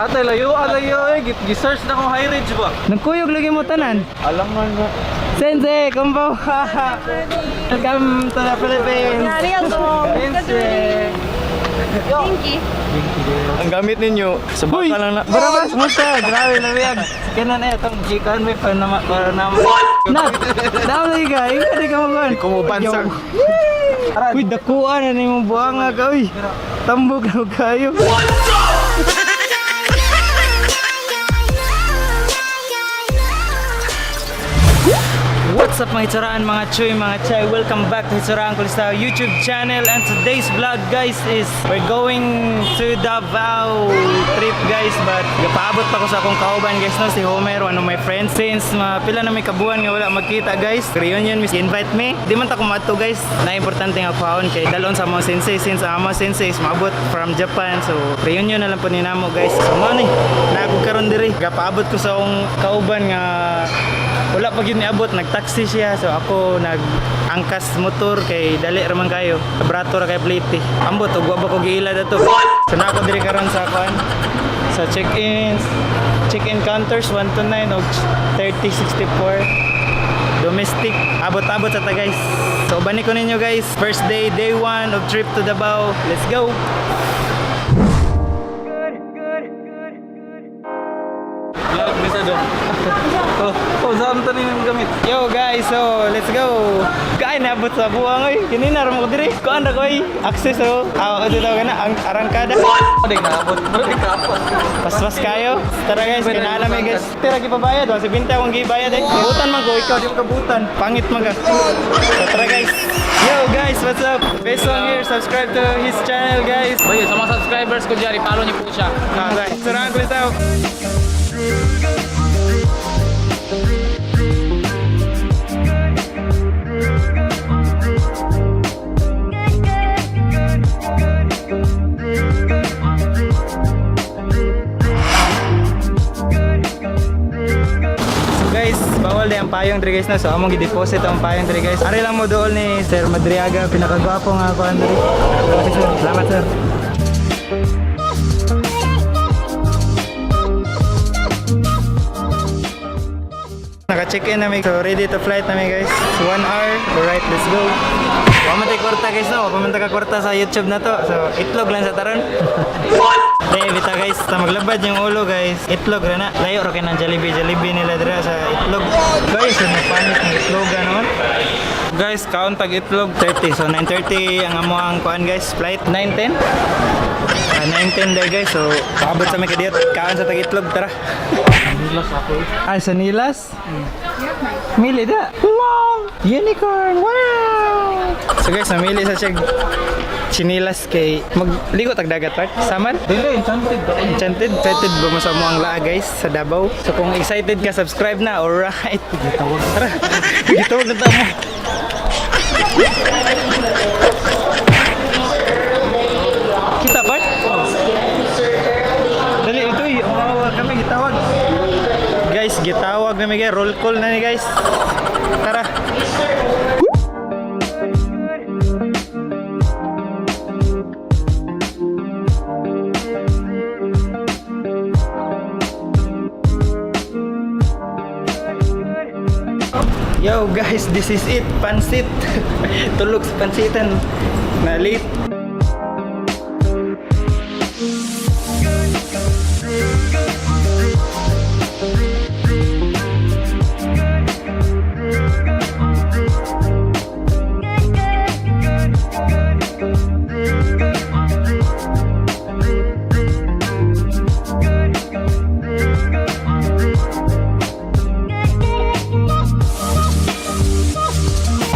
Atay, layo, layo eh. Gi-search na kong high ridge ba? Nagkuyog lagi mo tanan. Alam nga nga. Sensei, konbanwa. Welcome to the Philippines. ありがとう。 Sensei. 元気 Ang gamit ninyo, sa Uy! baka lang na. Barabas, musta? Grabe, labiyag. Kanan eh, itong gikan may panama, para na. Nat! Dami lagi ka, ikaw di ka maguan. Di ko mo pansar. Uy, dakuan na nimong buhanga ka, uy. Tambok na kayo. What's up, mga hitsuraan, mga chuy, mga chay? Welcome back to Hitsuraan Kulistao YouTube channel. And today's vlog, guys, is we're going to Davao trip, guys. But gapaabot pa ko sa akong kauban, guys, no? Si Homer, one of my friends. Since mapila na may kabuan nga wala magkita, guys. Reunion, miss invite me. Di man ta kumadto, guys. Na importante nga kuhaon kay dalon sa mga sensei. Since ang mga sensei is maabot from Japan. So reunion na lang po ni namo, guys. So mo ni, naako karon diri. Gapaabot ko sa akong kauban nga wala pa gyud niabot, nagtaxi siya, so ako nag angkas motor kay dali ra man kayo, brato ra kay plate. Ambot og wa ba ko giila dato. So na ako diri karon sa kuan, sa check-in counters 1 to 9 og 3064 domestic. Abot-abot sa ta, guys. So ubanin ko ninyo, guys, first day, day 1 of trip to Davao. Let's go. Vlog ni sa dong. Oh, oh, saan ta ninyo gamit? Yo guys, so let's go. Kain na abot sa buwang oy. Kini na ra mo diri. Kuan ra ko oy. Access oh. Ah, oh, tawag na ang arangkada. Di kaabot. Di kaabot. Paspas kayo. Tara guys, kinala mi, guys. Tira gipabayad, wa si 20 akong gibayad eh. Butan man ko ikaw, di mo kabutan. Pangit man ka. So tara, guys. Yo guys, what's up? Besong here. Subscribe to his channel, guys. Oye, sa mga subscribers ko dyan, i-follow niyo po siya. Ah, guys. Surang ko litaw. So guys, bawal di ang payong diri, guys, na. So among gi-deposit ang payong diri, guys. Ari lang mo dool ni Sir Madriaga, pinakagwapo nga ako diri. Salamat, sir. Salamat, sir. Naka-check-in na mi. So ready to flight na mi, guys. 1 hour. Alright, let's go. Wa man tay kwarta, guys, no. Wa man ta ka kwarta sa YouTube na to. So itlog lang sa taron. Dahil bita, guys, sa maglabad yung ulo, guys. Itlog ra na. Layo ra kay ng Jollibee, Jollibee nila dira sa itlog. Guys, so napanit ng itlog naman. Guys, kaon tag itlog. 30. So 9:30 ang amo ang kuan, guys, flight 9:10. Ah, 9:10 day, guys. So paabot sa may kadiyot. Kaon sa tag itlog, tara. Nilas ako eh. Ay, sa Nilas? Mili da. Wow! Unicorn! Wow! So guys, namili sa siya chinilas kay magligo tag dagat part. Saman? Dili, enchanted. Enchanted, excited ba mo sa mo ang laa, guys, sa Davao? So kung excited ka, subscribe na. Alright. Gitawag. Tara. Gitawag na tamo. Kita part? Dali ito eh. Oh, kami gitawag. Guys, gitawag na mi, guys. Roll call na ni, guys. Tara. Yo guys, this is it. Pansit. Tulog sa pansitan. Na late.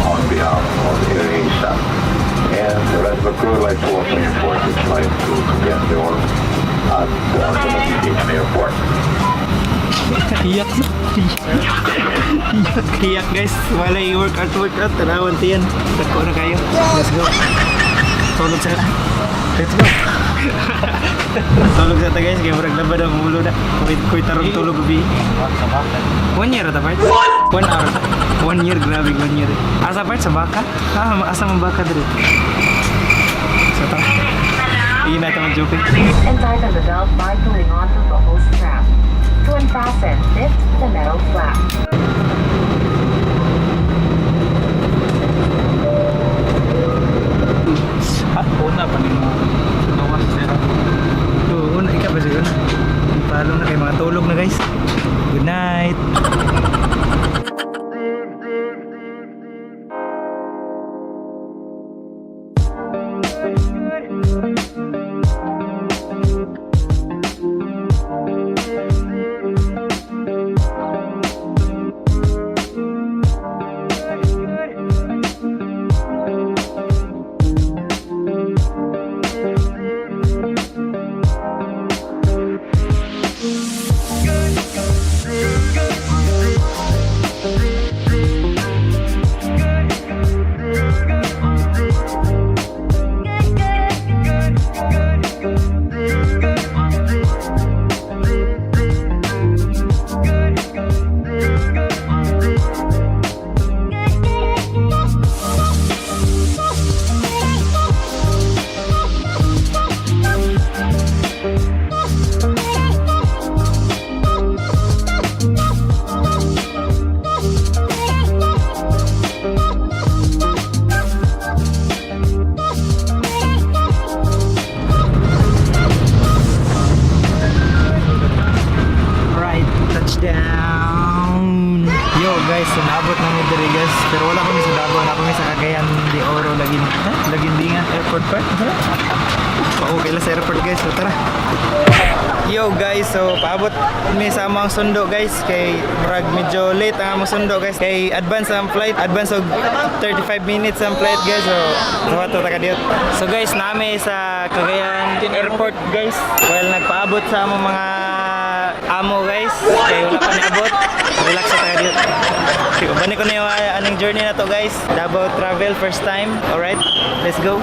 On behalf of AirAsia and the rest of the crew, I'd like to welcome you aboard this flight to Capital at the Airport. Iyak. Iyak. Iyak, guys. Wala i-workout workout. Tanawan tiyan. Dako na kayo. Let's go. Tulog sa. Let's go. Tulog sa ta, guys. Kaya murag labad ang ulo na. Kuy kuy tarong tulog gabi. 1 year ta part? 1 hour. 1 year, grabe 1 year. Asa part sa baka? Ah, asa man baka diri? So tara. Iyon na ito mag-joke. And tighten the belt by pulling on the rope. Down. Yo guys, so naabot na mi diri guys. Pero wala kami sa Davao, na kami sa Cagayan de Oro lagi. Ha? Lagindingan Airport Park. Okay lang sa airport guys. So tara. Yo guys, so paabot mi sa among sundo guys kay murag medyo late ang among sundo guys kay advance ang flight, advance og 35 minutes ang flight guys. So dapat ta kadiyot. So guys, nami sa Cagayan Airport guys. Well, nagpaabot sa among mga amo guys kay wala pa niabot. Relax sa kadiyot. Uban ko na yung aning journey na to guys. Davao travel first time. Alright, let's go.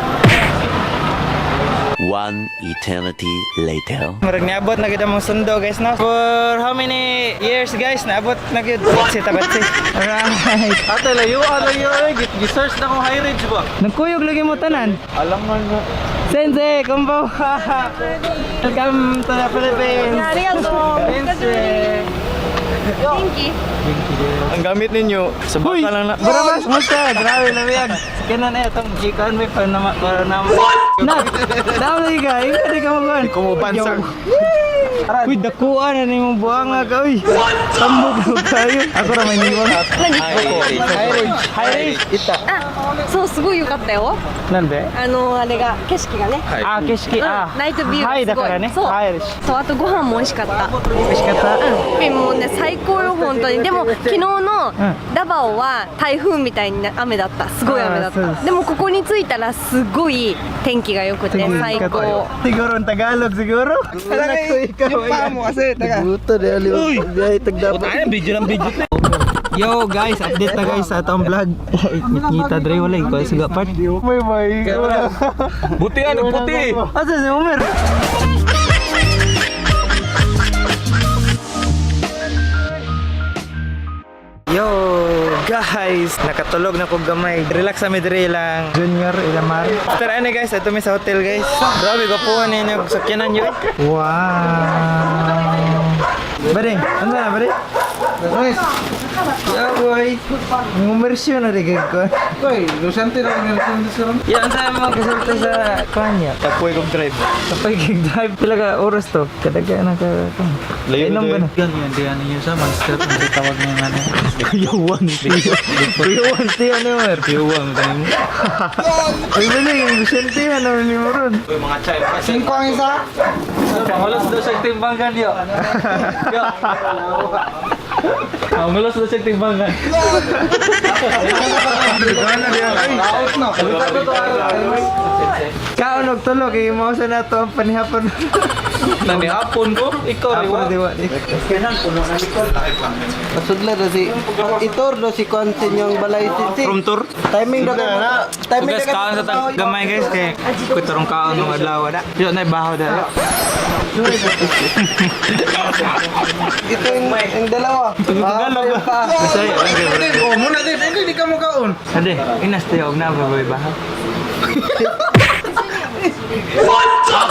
One eternity later. Murag niabot na gid among sundo guys no. For how many years guys naabot na gid si tabatsi. Alright. Ate, layo, layo, ay. Gi-search na kong high range ba? Nagkuyog lagi mo tanan. Alam nga nga. Sensei, kumbawa. Welcome to the Philippines. ありがとう。 Sensei. 元気。 Ang gamit ninyo, sa baka lang na. Barabas, musta? Grabe na biyag. Kinan eh, itong gikan may pa na para na. Na, dami lagi ka. Ikaw di ka maguan. Kumupansang. Uy, dakuan na nimong buhanga ka, uy. Tambok mo kayo. Ako ra may niwan. High range. High range. Ita. あ、そうすごい良かったよ。 Nande? あのあれが景色がね。あ、景色、あ、ナイトビューはい、がすごい。だからね。そう。はい、そうあとご飯も美味しかった。美味しかった。うん、もうね最高よ本当に。でも昨日のダバオは台風みたいな雨だった。すごい雨だっあーそうですた。でもここに着いたらすごい天気が良くて最高。 Siguro ang Tagalog siguro. Anak ko ikaw. Yung mo kasi taga. Buta dali. Biyahe tagdapat. Video lang video. Yo guys, update na guys sa atong vlog. Ngita dre wala ko suga part. May may. Buti ah, nagputi. Asa si Homer? Yo guys, nakatulog na ko gamay. Relax sa diri lang Junior Ilamar. Tara na guys, ato mi sa hotel guys. Grabe ko po ninyo sakyanan nyo. Wow. Bare, ano na bare? Nice. Yeah boy. Ngumersyo na rin ko. Koy, Lucente na kami sa ron. Yan sa mga kasulta sa kanya. Tapoy kong drive. Kapag drive pila ka oras to? Kadaga na ka. Layo Inom ba na? Yan yun, di ano yun sa monster. Ang tawag niya nga na. Kuya Juan Tio. Kuya Juan Tio ni Mer. Piuwang tayo mo. Uy, bali, yung Vicente, ano ni mo ron? Uy, mga chay. Singko ang isa. Pangulos daw siyang timbangan yo. Yo. Pangulos daw siyang timbangan. Out na. Kaon og tulog, kay mo sa nato ang panihapon. Nanihapon ko. Ikaw, Ako riwa. di wa. Pasudla na si Itor do si Konsin yung balay si Room tour. Timing do kay timing Guys, do kay kaon sa tag gamay guys kay kutorong kaon ng adlaw na. Yo na bahaw da. Ito yung dalawa. Tagalog. Bisaya. Oh, muna din. Hindi ka mo kaon. Ade, inas tayo og na baboy bahaw.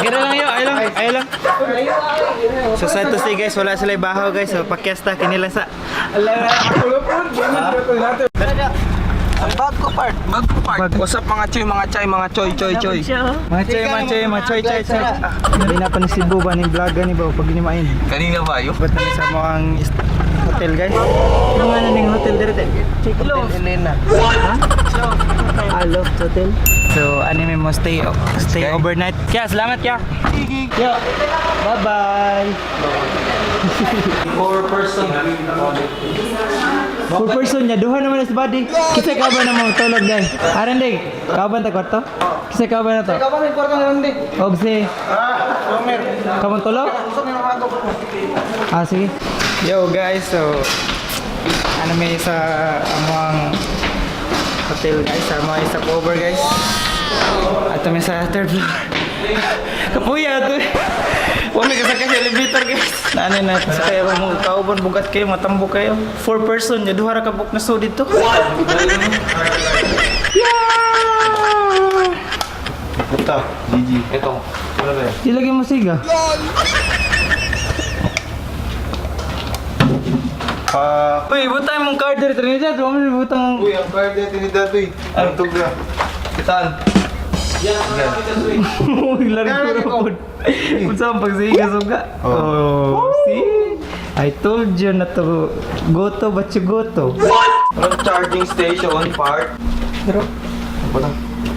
Kira lang yo, ay lang, ay lang. So sad to say guys, wala sila bahaw guys. So pakyasta kini lang sa. Ang bago part. Bago part. What's up mga choy, mga chay, mga choy, choy, choy. Mga choy, mga choy, mga choy, choy, choy. Hindi na pa ni Cebu ba ni vlog ni ba pag ginimain. Kanina ba yun? Ba't namin sa mo ang hotel guys? Ano nga na ning hotel dire? Check Hotel Elena. I love hotel. So, ano mo stay overnight. Kaya, salamat kaya. Yo. Bye-bye. Four person. Four person niya, duha naman sa body. Kasi ka ba na mo tulog dai? Aran day, kauban ta kwarto? Kasi ka ba na to? Kaban yung kwarto na hindi. Og si Kamon tulog? Ah, sige. Yo guys, so ano may sa among hotel guys, sa mga stopover guys. At may sa third floor. Kapuya to. Huwag may kasakay sa elevator guys. Naanay na sa kaya mo kauban bugat kayo, matambo kayo. Four person, ya duha ra ka book na so dito. Yeah! Puta. GG. Ito. Wala ba yan? Di lagi mo siga. Ah. Uy, butang mong card dito Trinidad. Huwag mo butang. Uy, ang card niya Trinidad, uy. Ang tuga. Saan? Uy, laro ko. Unsa ang pagsiga suga? Oh, see? I told you not to go to, but you go to. Walang charging station part. Pero,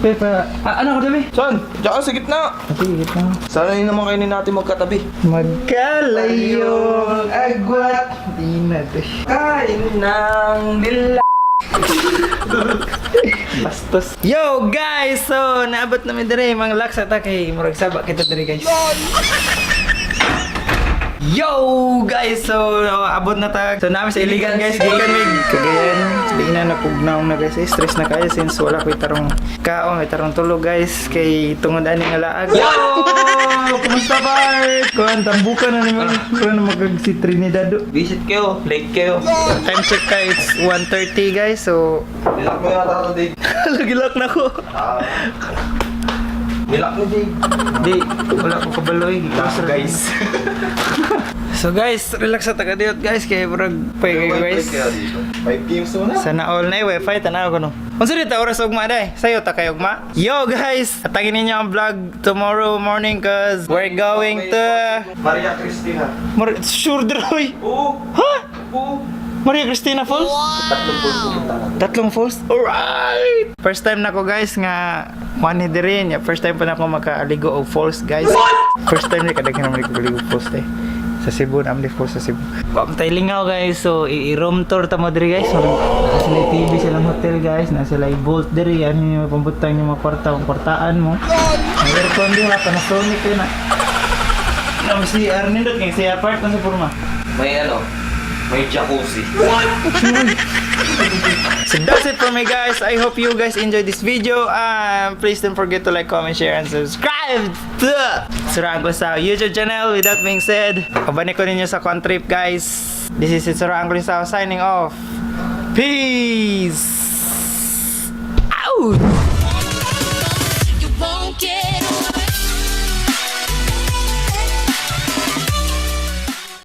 Pepa, ah, ano ko dami? Saan? Diyan sa gitna. Ate, na. Sana yun naman kainin natin magkatabi. Magkalayong agwat. Di na, te. Kain ng nila. Bastos. Yo guys! So, naabot namin dire mga laksa ta kay murag saba kita dire, guys. Yo guys! So, abot na ta. So, namin sa Iligan, guys. Gikan mig Cagayan. Di na napugnaw na, guys. Eh, stress na kayo since wala ko'y tarong kaon, may tarong tulog, guys. Kay tungod ani nga laag. Yo! Kumusta, Bart? Kuan tambukan na naman. Kuan magag si Trinidad. Visit kayo. Late kayo. Time check ka, it's 1:30, guys. So, Nilak mo yata ito, Dig. lagilak na ko. Nilak mo, Dig. Di, wala ko kabaloy. Guys. So guys, relax sa taga-diot, guys, kay murag pay kayo, guys. Five games muna. Sana all na wifi tanaw ko no. Unsa dito oras ugma day? Sayo ta kay ugma. Yo guys, atagin ninyo ang vlog tomorrow morning 'cause we're going to Maria Cristina. Sure droy. Oo. Ha? Oo. Maria Cristina Falls? Tatlong falls pupunta natin. Tatlong falls? Alright! First time na ko, guys, nga one diri niya. First time pa na ako makaaligo og falls, guys. First time ni kadaghan naman ko aligo og falls te. Sa Cebu, naman di falls sa Cebu. Pamtay lingaw, guys. So i-room tour ta mo diri, guys. So, nasa sila TV silang hotel, guys. Nasa sila bolt diri. Ano yung pambutang yung mga kwarta, ang kwartaan mo. May aircon din, wala Panasonic yun na. Naman si Arnindot kay si apart sa forma. May ano? May jacuzzi. So that's it for me, guys. I hope you guys enjoyed this video. Please don't forget to like, comment, share, and subscribe to Surang ko sa YouTube channel. With that being said, kabani ko ninyo sa con trip, guys. This is Surang ko signing off. Peace out! You won't get